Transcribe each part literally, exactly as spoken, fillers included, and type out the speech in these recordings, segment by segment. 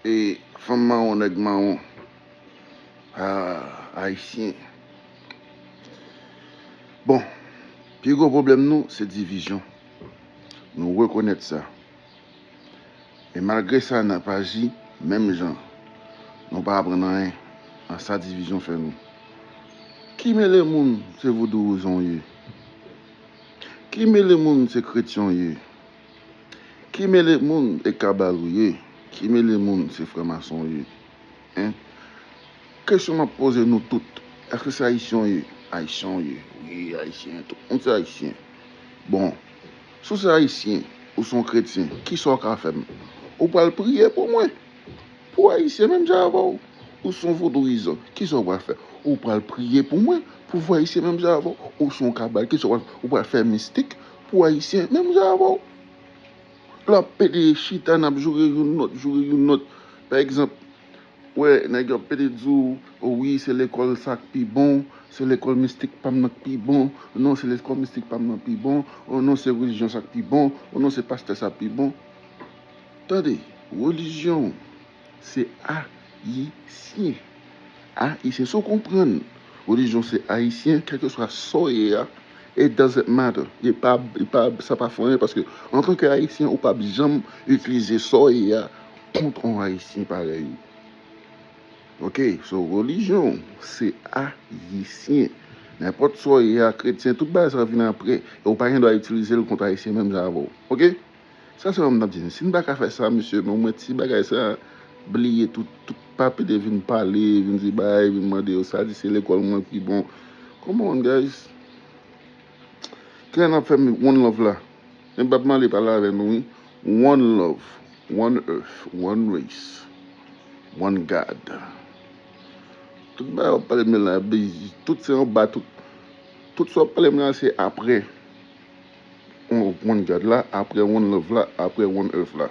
E fanm mawon, nèg mawon. Ah, Ayisyen. Bon, pi gwo pwoblèm nou, se divizyon. Nou rekonèt sa. E malgre sa, n ap aji menm jan. Nou pa aprann anyen nan sa divizyon fè nou. Ki mele moun se vodouwouzan w ye? Ki mele moun se kretyen w ye? Ki mele moun e kabal ou ye? Ki mele moun se franmason w ye? Hein? Kesyon m ap poze nou tout, èske se ayisyen w ye? Ayisyen w ye. Wi, ayisyen. Tout moun se ayisyen. Bon, si w se ayisyen, ou se yon kretyen, kisa w ka fè m? Ou pral priye pou mwen? Pou ayisyen menm jan avè w? Ou se yon vodouyizan, kisa w pral fè? Ou pral priye pou mwen? Pou ayisyen menm jan avè w? Ou se yon kabal, kisa w pral fè? Ou pral fè mistik pou ayisyen menm jan avè w? Lè w ap pede chita, n ap joure youn lòt, joure youn lòt. Pa egzanp, wè, nèg yo ap pede di w, o wi, se lekòl sa k pi bon, se lekòl mistik pa m nan k pi bon, non, se lekòl mistik pa m nan k pi bon, o non, se relijyon sa k pi bon, o non, se pastè sa k pi bon. Tande, relijyon, se ayisyen. Ayisyen, si w konprann relijyon se ayisyen, kèlkeswa sa w ye a, it doesn't matter. E pa, e pa, sa pa fè anyen, paske antanke ayisyen, ou p ap janm itilize sa w ye a kont yon ayisyen parèy ou. Ok, so relijyon se ayisyen. Nenpòt sa w ye a, kretyen, tout bagay sa vin apre, e ou pa gen dwa itilize l kont ayisyen menm jan avè w. Ok? Sa sèlman m t ap di nou. Si n pa ka fè sa, mesye, men mwen ti bagay sa, bliye tout, tout pa pede vin pale, vin di bagay, vin mande yo sa, di se lekòl mwen ki bon. Come on, guys. Kilè n ap fè one love la? Men Bob Marley pale avè nou, wi. One love, one earth, one race, one God. Tout bagay w ap pale m la, tout se anba, tout, tout sa w ap pale m la, se apre. One God la, apre one love la, apre one earth la.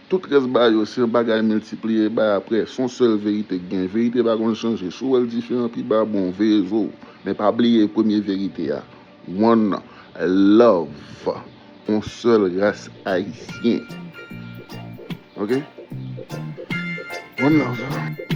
Tout rès bagay yo, se yon bagay miltipliye bay apre, se yon sèl verite k gen. Verite pa konn chanje. Si w wè l diferan pi ba, bon, veye zo w. Men pa bliye premye verite a. One love. Yon sèl ras ayisyen. Ok? One love.